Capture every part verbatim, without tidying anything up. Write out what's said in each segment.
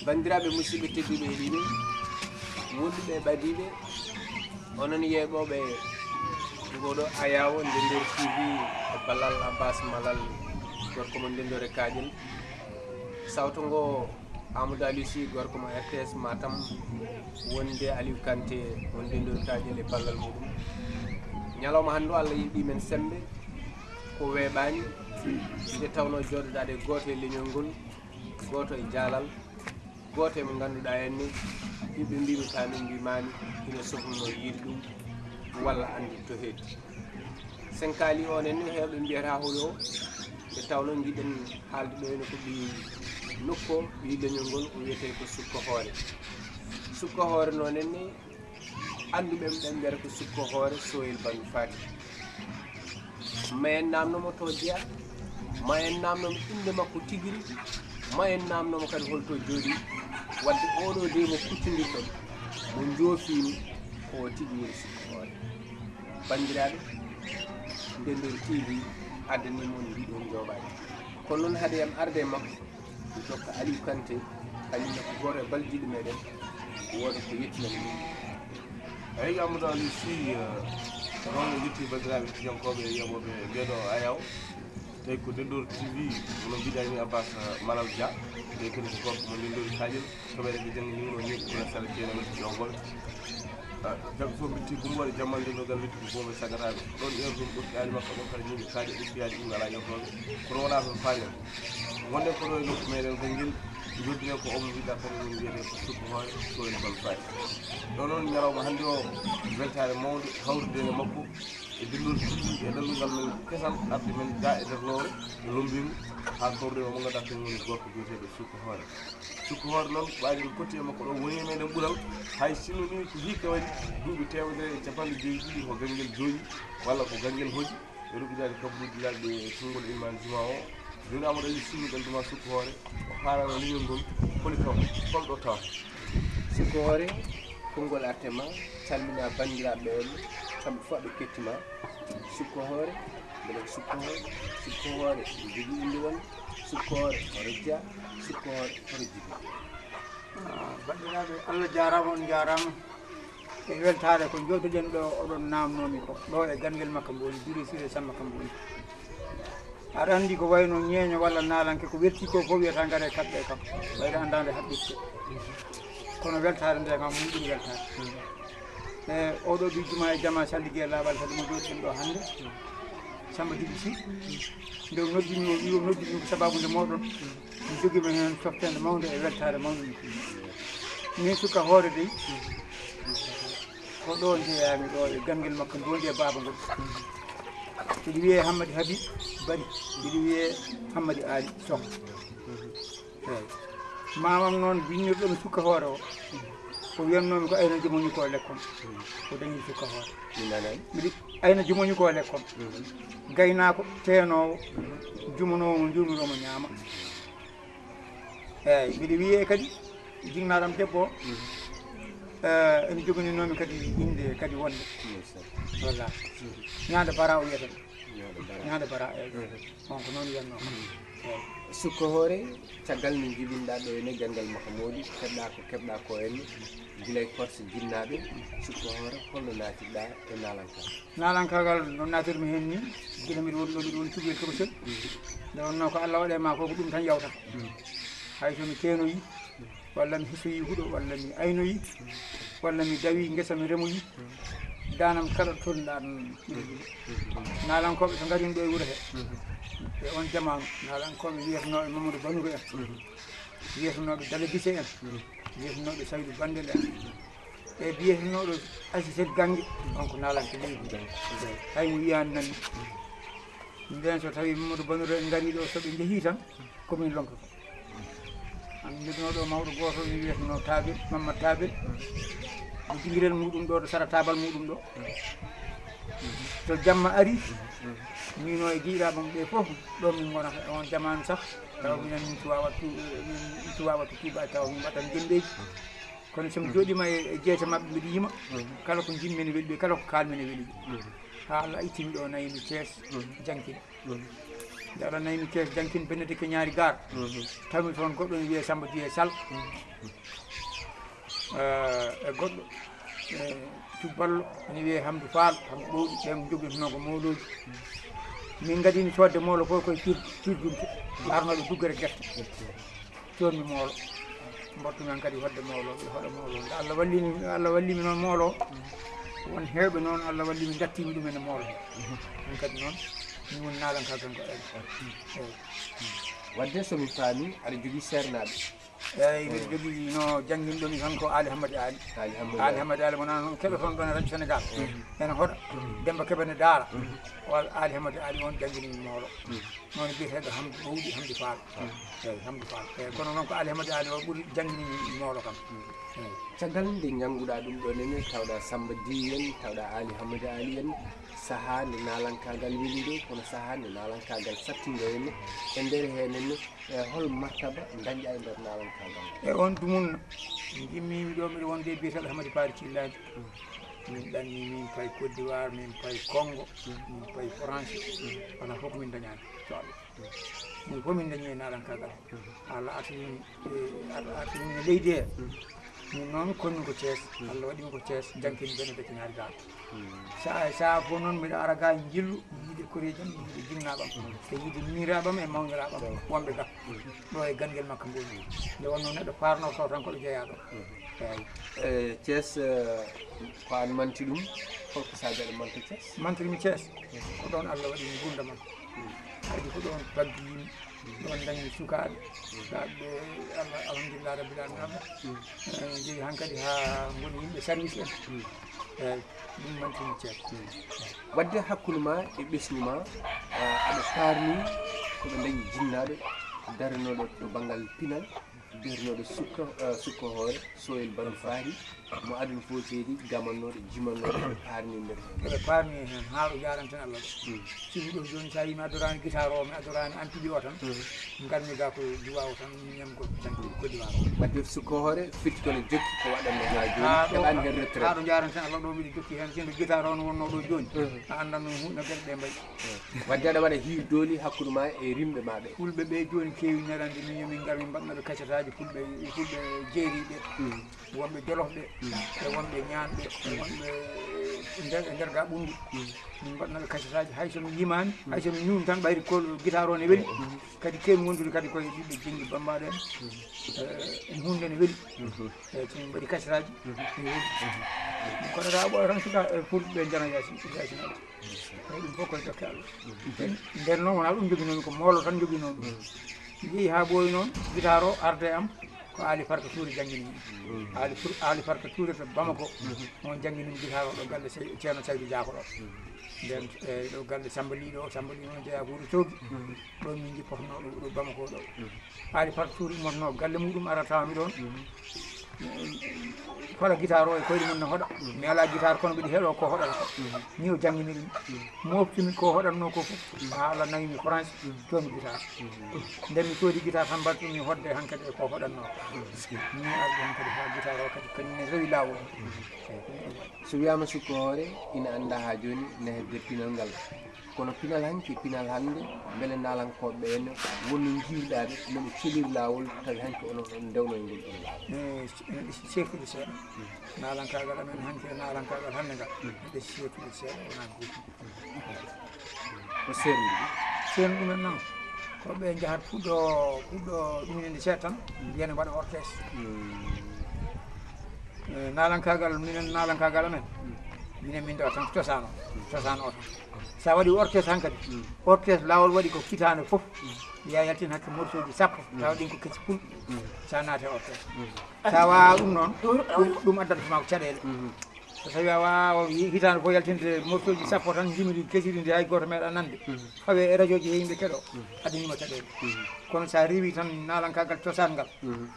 Banndiraaɓe musidɓe tedduɓe heɗiiɓe, wonduɓe e ɓadiiɓe, onon yeeɓooɓe ngoɗo ayaawo Ndenndoor T V e ballal Abbas Malal, gorko mo Ndenndoor e Kaaƴel. Sawto ngo Amadou Aliou Sy, gorko mo R T S Matam, wonde Aliou Kanté mo Ndenndoor Kaaƴel e ballal muɗum. Ñalawma hannde o Allah yeɗii men semmbe, ko weeɓaani, nde tawnoo jooɗodaade gooto e leñol ngol, gooto e jaalal, gooto e mo ngannduɗaa en ni, ɓiɓɓe mbiimi taa min mbiimaani, ina sohluno yiide ɗum walla anndude to heedi. Senkaali o nen ni heewɓe mbiyata hoɗo o, nde tawnoo njiɗen haalde ɗo ene ko ɓii nokku o, ɓii leñol ngol, o wiyetee ko Sukka Hoore. Sukka Hoore noon en ni, annduɓe ɓen mbiyata ko Sukka Hoore Sooyel Bandu Faati. Ma en naamno mo to jeyaa, ma en naamno mo innde makko tigi rigi, ma en naamno mo kadi holto jooɗii. Wadde oɗo de mo kuccondirɗon, mo joofiimi, ko o tigi woni Sukka Hoore. Banndiraaɓe, Ndenndoor T V addanii mon ndiɗon jooɓaaji. Kono noon hade yam arde e makko, mi jokka Aliou Kanté, kañum ne ko gooto e baldiiɗo meɗen, wooda ko yettinan min. Eeyi, Amadou Aliou Sy, eh, ko noon en njetti banndiraaɓe hettiyankooɓe e yeeɓooɓe ndeeɗo ayaawo. Tawi ko Ndenndoor T V, hono mbiɗaa ni Abbas, eh, Malal Dia, tawi kadi ko gorko mo Ndenndoor Kaaƴel, toɓeere nde jannginii no ñeeɓi kono sara ceene wonti ɗo gol. Ah, jam fof mbitti gumboɗe jammal nde dogal witti ko bomo sagataɓe. Ɗon heure ɗum ɓurti ali makko ɗon kala ñiiɓe kaaƴe ɓurti yaade ɗum alaa yewtooɓe. Kono wonaa toon faalen. Wonde ko ɗo e nokku meɗen ko ngel joddinen ko omo wiɗa kadi min mbiyete ko Sukka Hoore, ko en bal faali. Ɗo noon ñalawma hannde o weltaare mawnde hawrude e makko e Ndenndoor T V e denndugal men kesal arde men ga e nder lowre e Lombingu haa tawde omo ngannduɗaa kañum woni gorko biyeteeɗo Sukka Hoore. Sukka Hoore noon, ɓaaden kotti e makko ɗo woni e meɗen ɓural, hay sinno ni ko hikka waɗi duuɓi teemedere e capanɗe joyi ɗiɗi ko Ganngel jooɗi walla ko Ganngel hoji e ruɓidaade kaburuuji laaɓi e konngol ilmaan juma o. Jooni Amadou Aliou Sy, mi ɗalduma Sukka Hoore, o haalana leñol ngol holi taw, holɗo taw. Sukka Hoore, konngol arte ma, calmina banndiraaɓe ɓe, kamɓe fof ɓe kettima. Sukka Hoore, mbele ko Sukka Hoore, Sukka Hoore, ene jogii innde wonde, Sukka Hoore, hoto jeyaa, Sukka Hoore, hoto jibin. Ah, banndiraaɓe, Allah jaaraama, on njaaraama. E weltaare ko njooɗoɗen ɗo, oɗon naamnoo mi ko ɗo e Ganngel Makka Mbooni, Duri Sire Samma Ka Mbooni. Aɗa anndi ko wayno ñeeño walla naalanke ko werti ko fof wiyata ngare kaɓɓe kam, ɓayde anndaande haɓɓirte. Kono weltaare nde kam mum ɓuri weltaare. E oɗo bi juma e jama sallige laaɓal kadi mo jooɗiɗen ɗo hannde. Samba Jibi Sy, nde o noddimi o wi o noddimi ko sababu nde moɗon. Mi jogima heen cofteende mawnde e weltaare mawnde. Min Sukka Hoore dey, ko ɗo njeyaami ɗo e Ganngel Makka Mbooni e baaba ngol. Mbiɗo wiyee Hammadi Habib Bari, mbiɗo wiyee Hammadi Aali Soh. Eeyi. Maamam noon, winnirɗo mi Sukka Hoore o, ko wiyatnoomi ko ayna jomoni ko lekkon. Ko dañi Sukka Hoore. Mi nanaani. Mbiɗo ayna jomoni ko lekkon. Gaynaako teenoowo, jumonoowo mo njuumiroo mo ñaama. Eeyi, mbiɗo wiyee kadi, jinnaram debbo o, eh, ene jogininoomi kadi innde kadi wonde. Walla. Ñaande Bara o wiyata ɗum. Ñaande Bara, eeyi. On ko noon wiyatnoo. Eeyi. Sukka Hoore, caggal nde njibinɗaa ɗo ene Ganngel Makka Mbooni, keɓɗaa ko keɓɗaa ko ene, gila e korse jinnaaɓe, Sukka Hoore, holno naatirɗaa e naalankaagal? Naalankaagal no naatirmi heen ni, gila mbiɗo woni ɗo, mbiɗo woni cukalel tokosel. Nde wonnoo ko Allah waɗi e ma ko, ko ɗum tan yawta. Hay so mi teenoyi, walla mi hisoyi huɗo, walla mi aynoyi, walla mi dawi ngesa mi remoyi, daanam kala toon ɗan. Naalankooɓe so ngarin ɗo e wuro he, e on jamaanu, naalankooɓe wiyetenooɓe Mamadou Banouko en, wiyetenooɓe Dala Gise en, wiyetenooɓe Saydou Bandel en, e biyetenooɗo Aissata Gange, on ko naalanke leydi. Hay mo wiyaani nani. Nden so tawi Mamadou Banouko en ngarii ɗo, so ɓe njehii tan, ko min lonkoto. An njogino ɗo mawɗo gooto, mi wiyeteno Taabel, Mamma Taabel. Mo jingirel muɗum ɗo, ɗo sara taabal muɗum ɗo. So jamma ari, mino e giɗaɓam ɓe fof, ɗo min gonata e on jamaanu sah. Tawa minen min cuwa wattu, min cuwa wattu tuuba, tawa min mbaɗat jembeeji. Kono so mi jooɗiima e, e jeese maɓɓe, mbiɗa yima, kala ko jimmi ene weli ɓe, kala ko kaalmi ene weli ɓe. Haa Allah ittimi ɗo, nayi mi Thiès, jangkini. Nde Allah nawi mi Kees, jangkin Benedike Ñaari Gaar. Tawmi toon goɗɗo ne wiyee Samba Diye Sall. Eh, e goɗɗo, eh, Cubballo, ene wiyee Hamdu Faal, Hamdu Ɓowɗi, ɓen jogintunoo ko moolooji. Min ngadini soodde moolo fof koye pir-, pirjunte, arnooɓe duggere gerte. Coodmi moolo. Mbottumi han kadi hoɗde moolo, mi hoɗa moolo. Nde Allah wallimi, Allah wallimi noon moolo. Won heewɓe noon, Allah wallimi, ndattiimi ɗum ene moolo. Ɗum kadi noon, min woni naalankaagal ko ari. Eeyi. Wadde so mi faami, aɗa jogii seernaaɓe. Eeyi, mbiɗa jogii no jannginɗo mi tan ko Aali Hammadi Aali. Aali Hammadi Aali. Hammadi Aali wonaa noon keɗoton ɗoon e Radio Sénégal. Ene hoɗa. Demba Kebe ne daara. O Aali Hammadi Aali on janngini mi moolo. Noon biyeteeɗo Hamdi Mawdi Hamdi Faal. Eeyi, Hamdi Faal. Eeyi, kono noon ko Aali Hammadi Aali o ɓuri janngini mi moolo kam. Eeyi. Caggal nde njannguɗaa ɗum ɗo nene, tawɗaa Samba Diye en, tawɗaa Aali Hammadi Aali en, sahaa nde naalankaagal weli nde, kono sahaa nde naalankaagal sattinde en, e nder heen en, e hol martaba ndañɗaa e nder naalankaagal? E on dumunna, njimmiimi ɗo mbiɗo wonde e biyeteeɗo Hamadi Paari Cillaani. Min ɗanni, min payi Côte d'Ivoire, min payi Congo, min payi France, wona fof ko min dañaani. Min fof min dañi e naalankaagal. Allah artini, eh, Allah artini min e leydi he. Min noon konmi ko Thiès, Allah waɗi mi ko Thiès, jangkin bene de kinaari ga. Sa, sa fof noon mbiɗa ara ga njillu, yiide koreeji am, yiide jinnaaɓe am, e yiide miiraaɓe am e mawniraaɓe am, wonɓe ga. Ɗo e ganngel makko ngoni. Nde wonno neɗɗo faarnorto tan ko ɗo jeyaa ɗo. Eeyi. Eh, Thiès, eh, ko an manti ɗum, holko saabi aɗa manta Thiès? Mantiri mi Thiès, ko ɗoon Allah waɗi mi nguurndam am. Kadi ko ɗoon faggi yimɓe, ɗoon dañmi sukaaɓe. Sukaaɓe ɓe, Allah, alhamdulillah rabbil alamin, Allah. Eh, jeyi hankadi haa ngoni yimɓe service en. Eeyi, ɗum mantini Thiès. Wadde hakkunde ma e ɓesngu ma, eh, aɗa faarni ko ɓe dañi jinnaaɓe daranooɗo to banngal pinal, biyetenooɗo Sukka, eh, Sukka Hoore, Soyel Bano Fahri, mo aduna fof seedi, gamannooɗo, jimannooɗo, ɓe paarni nder heen. Eɓe paarni heen, haa ɗo njaranten Allah ɗo. Sibu ɗo jooni, so a yii mi addoraani gitaar o, mi addoraani ampli o tan, ngarmi ga ko duwaaw tan, ñamgol tan ko Côte d'Ivoire o. Wadde Sukka Hoore, firti ko ne jokki ko waɗanno haa jooni, haa ɗo, heɓaani heen retraite. Haa ɗo njaranten Allah ɗo, miɗo jokki heen, sinno gitaar o no wonnoo ɗo jooni, a anndan no hu-, no geɗe ɗe mbayi. Wadde aɗa waɗa hiirdooli hakkunde ma e rimɓe ma ɓe? Fulɓe ɓe jooni keewi ñalande min, yo min ngar min mbaɗna ɓe kasetaaji fulɓe, fulɓe jeeriiɓe, wonɓe Jolof ɓe, e wonɓe Ñaan ɓe, e wonɓe e nder, e nder ga ɓunndu. Min mbaɗna ɓe kasetaaji, hay so mi yimaani, hay so mi ñuumi tan, ɓayri ko gitaar o ne weli. Kadi keewi wondude kadi koye ɓiɓɓe Jenngi Bammbaaɗo en, eh, en huunde ne weli. Eeyi, so min mbaɗi kasetaaji, ne weli. Kono ga ɓooya tan suka, eh, fulɓe ɓe njana yaasin, yaasin. Eeyi, ɗum fof koye dokke Allah. Nden noon wonaa ɗum joginoomi, ko moolo tan joginoomi. Mi yehi haa ɓooyi noon, gitaar o arde am, ko Aali Farka Tuure janngini mi. Aali Fur-, Aali Farka Tuure to Bamako, on janngini mi gitaar o ɗo galle Sey-, Ceerno Saydu Jaako ɗo. Nden, eeyi, ɗo galle Samba Liiɗo, Samba Liiɗo noon jeyaa Fuuta Soogi. Ɗo min njippotonoo ɗo, ɗo Bamako ɗo. Aali Farka Tuure ummotonoo galle muɗum, ara tawa mi ɗoon. Hola gitaar o e koyɗe mum ne hoɗa. Mi alaa gitaar kono mbiɗa heɗoo ko hoɗata ko. Ni o janngini ɗum. Moftumi ko hoɗatnoo ko fof. Haa Allah nawi mi France, coomi gitaar. Nden mi soodi gitaar tan mbaɗtumi hoɗde hankadi e ko hoɗatnoo ko. Ni arde hankadi haa gitaar o kadi kañum ne rewi laawol. Eeyi, ko ɗum ɗo waɗi. So wiyaama Sukka Hoore, ina anndaa haa jooni ne hedde pinal ngal. Kono pinal hanki, pinal hannde, mbele naalankooɓe ɓe ne wonno njiirɗaaɓe no ɓe celiri laawol, tawi hanki onon on ndewno e ngol ɗon laawol? Eh, ene ɗi seertude seeɗa. Naalankaagal amen hanki e naalankaagal hannde ngal, ene ɗi seertude seeɗa, wonaa gootum. Ko seerndi? Seerndi ɗumen noon, ko ɓe njahat puɗɗo, puɗɗo ɗumininde seeɗa tan, mbiya ne mbaɗa orchestre. Eh, naalankaagal, minen naalankaagal amen, minen min ndewa tan ko cosaan o, cosaan o tan. So a waɗi orchestre hankadi, orchestre laawol waɗi ko hitaande fof, ya yaltin hakke morceau ji sappo, tawa ɗin ko kesi fulɓe, so a naati e orchestre. So a waawaa ɗum noon, ɗum, ɗum addanta ma ko caɗeele. So tawi a waawaa hitaande fof yaltinde morceau ji sappo tan, njimiri kesiri ndi hay gooto meeɗa nande, fawe e radio ji he yimɓe keɗo, addanii ma caɗeele. Kono so a rewi tan naalankaagal cosaan ngal,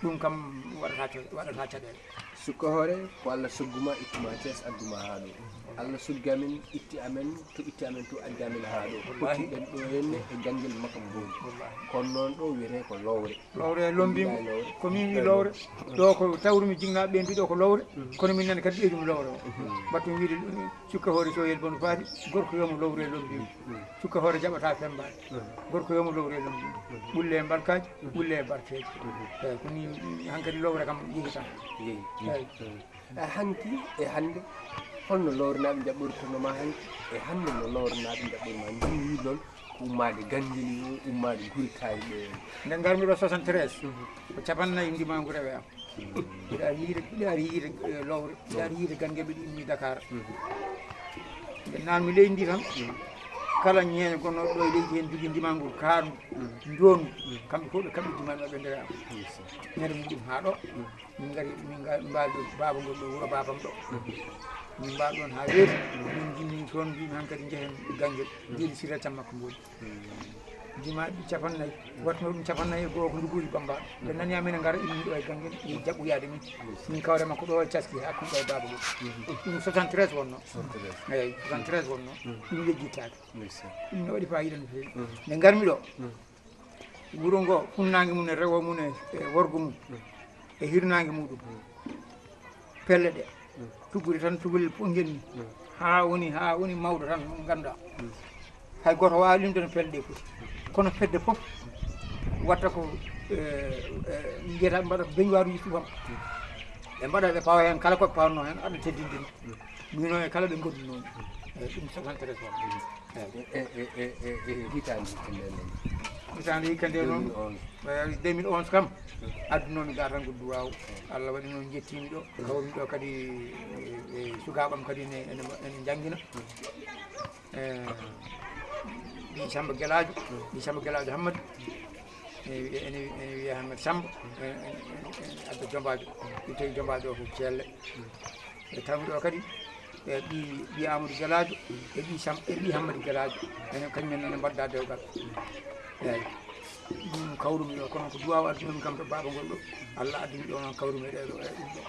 ɗum kam waɗata co-, waɗata caɗeele. Sukka Hoore, ko Allah soggu ma, ittu ma Thiès, addu ma haa ɗo. Allah suggi amen, itti amen to, itti amen to, addi amen haa ɗo. Wallahi. Pottiɗen ɗo henne e Ganngel Makam Mboodi. Wallahi. Kono noon ɗo wiyetee ko Lowre. Lowre e Lombingu. Ko min wi Lowre. Ɗo ko tawrumi jinnaɓe ɓe mbi ɗo ko Lowre. Kono min nani kadi ɓeydumi Lowre o. Battum wiide ɗum, sukka hoore Soyel Bonu Faati, gorko yomo Lowre e Lombingu. Sukka hoore jaɓata fembaade. Gorko yomo Lowre e Lombingu. Ɓulle e mbarkaaji, ɓulle e barkeeji. Eyi, ko ni hankadi Lowre kam yehi tan. Eyi. Hanki e hannde, holno Lowrenaaɓe njaɓɓortonoma hanki e hannde no Lowrenaaɓe njaɓɓorma ndiwi noon ko ummaade Ganngeli o, ummaade guri taariɓe? Nde ngarmi ɗo soixante-treize, ko capannayyi ndimangu rewe am. Mbiɗa ari yiide, mbiɗa ari yiide eh, Lowre, mbiɗa ari yiide Ganngel, mbiɗa immi Dakar. Nde nanmi leydi ndi tan, kala ñeeño gonnooɗo ɗo e leydi heen jogii ndimangu kaandu, ndoondu, kamɓe fof ɓe kaɓɓi ndimangu maɓɓe ndewe am. Ñande muɗum haa ɗo. Min ngari min mbaali ɗo baaba ngol ɗo wuro baabam ɗo. Min mbaali ɗon haa weeti. Min jinni toon mbimi hankadi njehen Ganngel. Jeeli sirre cammakko mboɗi. Jimaaɗi ɗi capannayyi, watno ɗum capannayyi e goo ko nduguuji bambaɗo. Ɓe nani amin e ngara immi ɗo e Ganngel, e jaɓɓoyaade min. Min kawre makko ɗo e caski hakkunde ɗo e baaba ngol. Ɗum soixante-treize wonno. Eyi, soixante-treize wonno. Ɗum yejjittaake. Ɗum ne waɗi fayida no feewi. Nde ngarmi ɗo, wuro ngo funnaange mum e rewo mum e e worgo mum e hirnaange muɗum. Pelle ɗe tuggude tan tuggude fof ngenni haa woni haa woni mawɗo tan ngannduɗaa hay gooto waawa limde no pelle ɗe poti. Kono fedde fof watta ko mbiyata mbaɗa ko beñuwaaruji tubam. Ɓe mbaɗa ɓe pawa heen kala koɓe pawanno heen aɗa teddinde ɗum. Mino e kala ɓe ngondunomi. Eyi, ɗum soixante-treize wonno. E hitaande hikka nde noon? Hitaande hikka nde noon, deux mille onze kam, addunomi ga tan ko duwaaw. Allah waɗi noon njettiimi ɗo, kawmi ɗo kadi e sukaaɓam kadi ene ene njangina. Ɓii Samba Gelaajo, ɓii Samba Gelaajo Hammadi. Ene wiyee Hammadi Samba. Adda jombaajo, ɓii tawi jombaajo o ko ceelle. E tawmi ɗo kadi e ɓii ɓii Amadou Gelaajo e ɓii Sam e ɓii Hammadi Gelaajo. Enen kañumen nene mbadda dewgal. Eyi, ɗum kawrumi ɗo kono ko duwaw addunumi kam to baaba ngol ɗo. Allah addumi ɗo noon kawrumi ɗe ɗo e ɗum ɗo.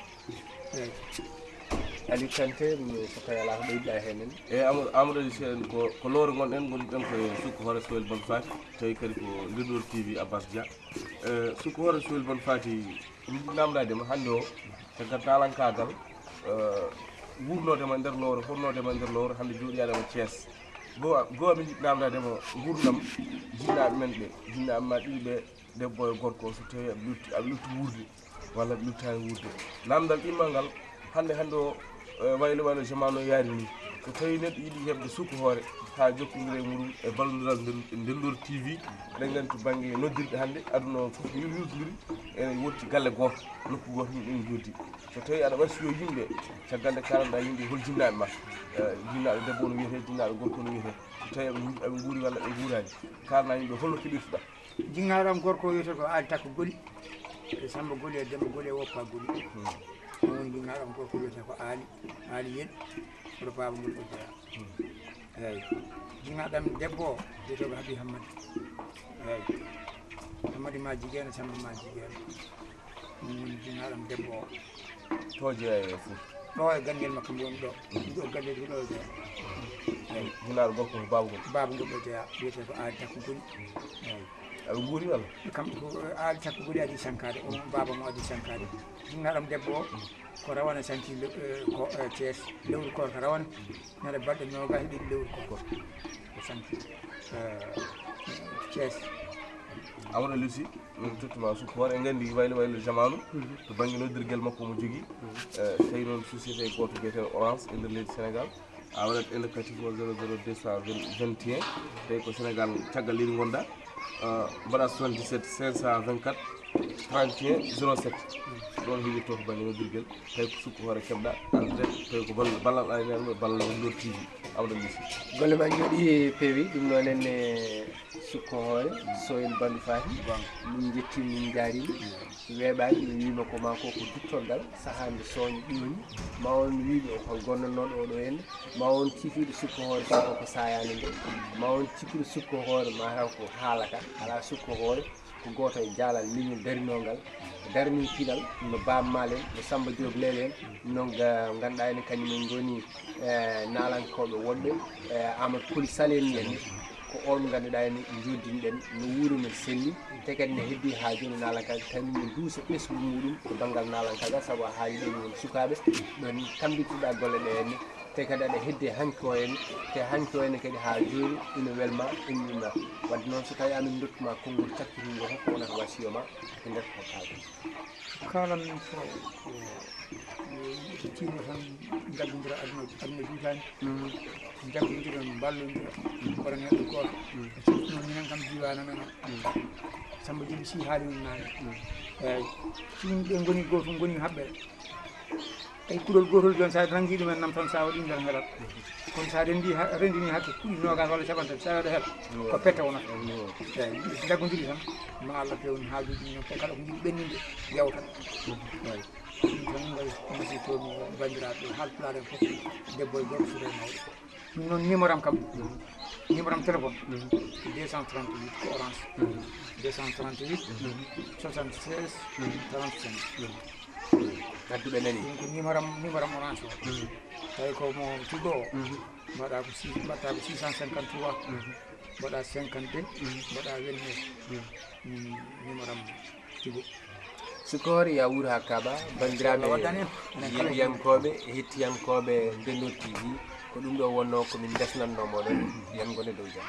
Eyi. Ali Kanté, ɗum ko tawi alaa ko ɓeyduɗa heen en? Eyi, Amadou Amadou Ali Seen, ko ko Lowre ngonɗen, ngonduɗen koye sukko hoore Soyel Bone Faty, tawi kadi ko Ndenndoor T V Abbas Dia. Sukko hoore Soyel Bone Faty, min jiɗi namdade ma hannde o, caggal taalankaagal, wuurnoode ma nder Lowre, honnoode ma nder Lowre, hannde jooɗiyaade ma Thiès. Goo goo min jiɗi namdade ma nguurndam jinnaaɓe men ɓe, jinnaaɓe ma ɗiɗi ɓe, debbo e gorko, so tawi aɓe lutti aɓe lutti wuurde walla aɓe luttaani wuurde. Namdal ɗimmal ngal, hannde hannde o, waylo waylo jamaanu o yaari ni, so tawi neɗɗo yiɗi heɓde sukko hoore haa jokkondira e muɗum e ballondiral Ndenndoor T V, eɗen nganndi to bannge noddirɗe hannde aduna o fof yuusndiri, ene wonti galle gooto, nokku gooto yimɓe ene njoddi. So tawi aɗa wasiyo yimɓe, caggal nde kaalanɗa yimɓe hol jinnaaɓe ma, jinnaaɗo debbo no wiyetee, jinnaaɗo gorko no wiyetee, so tawi aɓe nguuri walla ɓe nguuraani, kaalana yimɓe holno keɓirtoɗa. Jinnaɗo am gorko wiyetee ko Ali Takko Goli, e Samba Goli, e Demba Goli, e Woppa Goli. Ɗum woni jinnaɗo am gorko wiyetee ko Ali, Ali Yen, oɗo baaba ngol ko jeyaa. Eyi, jinnaɗo am debbo o wiyetee ko Habi Hammadi. Eyi, Hammadi ma jigéen, Samba ma jigéen. Ɗum woni jinnaɗo am debbo o. To jeeya e fof. Ɗo e Ganngel makko mbo woni ɗo. Ɗo Ganngel ko ɗo e jeeya. Eyi. Jinnaɗo gorko ko baaba ngol. Baaba ngol ɗo jeeya, wiyetee ko Ali Takko Goli. Eyi. Aɓe nguuri walla? Kamɓe ko Ali Takko Goli adii sankaade, o baaba mo adii sankaade. Jinnaɗo am debbo o ko Rawane sanki, ko Thiès, lewru koor ko Rawane. Ñande balɗe noogaas e ɗiɗi lewru koor ko sanki Thiès. Amadou Lissi, min tottuma sukko hoore, en nganndi waylo waylo jamaanu, to bannge noddirgel makko mo jogii. Tawi noon société gooto biyeteeɗo Orange e nder leydi Sénégal, a waɗat indicatif o zéro zéro deux cent vingt et un, tawi ko Sénégal caggal leydi ngonɗa, mbaɗa soixante-dix-sept cinq cent vingt-quatre trente et un zéro sept. Ɗoon heɓirto ko bannge noddirgel, tawi ko sukko hoore keɓɗa, en direct, tawi ko ballal, ballal aynaaɓe, ballal Ndenndoor T V. Amadou Lissi. Golle ma njooɗi peewi, ɗum noon en e sukko hoore, Soyel Bandu Faty. Min njetti, min njaarima. Weeɓaani, mi wiima ko maa ko ko duttorgal, sahaa nde sooño ƴooñi. Ma on wiiɓe o hol gonnannooɗo oɗo henne. Ma on cifiiɗo sukko hoore taw ko saayaani nde. Ma on cikkuɗo sukko hoore ma taw ko haalata. Alaa sukko hoore Gooto e jaalal leñol darinoo ngal, darnii pinal, no Baaba Maal en, no Sammba Joob Leel en, no ga-, ngannduɗaa enen kañum en ngoni, eh, naalankooɓe woɗɓe, eh, Amadou Koli Sal en, yani, ko on ngannduɗaa enen njoddinɗen no wuuro men selli, te kadi ne heddii haa jooni naalankaagal, kañum ne duusa ɓesngu muɗum e banngal naalankaagal, sabu a haali ɓe woni sukaaɓe, ɓen tammbitiɗaa golle ɗe henne, te kadi aɗa hedde hanki o henne, te hanki o henne kadi haa jooni ina welma, ina welma. Wadde noon so tawi amin dottuma konngol cakkitiingo tan ko wonata wasiyo ma e nder portable. Kalan ko, ko, ko tino tan jaggondira aduna, aduna juutani. Jaggondira, mballondira, mbaɗa neɗɗo gooto. Surtout noon minen kam diiwaan amen o. Sammba Joob si haali ɗum naane. Eeyi. So yimɓe ngoni gooto, ngoni haɓɓere. Tawi kuɗol gootol jooni, so a nanngii ɗumen nam tan, so a waɗii nder helat. Kono so a renndii ha-, renndinii hakke kuɗi noogaas walla capanɗe tati, so a waɗa helat, ko pette wonata. Eeyi, so njaggondirii tan, ma Allah feewnu haajuuji mum, te kala ko njiɗi ɓenninde, yawta. Eeyi. Ɗum tan ngal musittoomi banndiraaɓe haalpulaaɓe fof, debbo e gorko, suka e mawɗo. Ɗum noon, numéro am kam, numéro am téléphone, deux cent trente-huit ko Orange. Deux cent trente-huit, soixante-seize, trente-cinq. Adduɓe nani. Ɗum ko numéro am, numéro am Orange o. Tawi ko mo Tigo o. Mbaɗa ko six, mbaɗta ko six cent cinquante-trois. Mbaɗa cinquante-deux, mbaɗa vingt-neuf. Mm, numéro am Tigo. Sukoor ya wuur haa Kaaba, banndiraaɓe yeeɓiyankooɓe e hettiyankooɓe Ndenno T V, ko ɗum ɗo wonnoo ko min ndesnannoo moɗon, yo on ngone dow jam.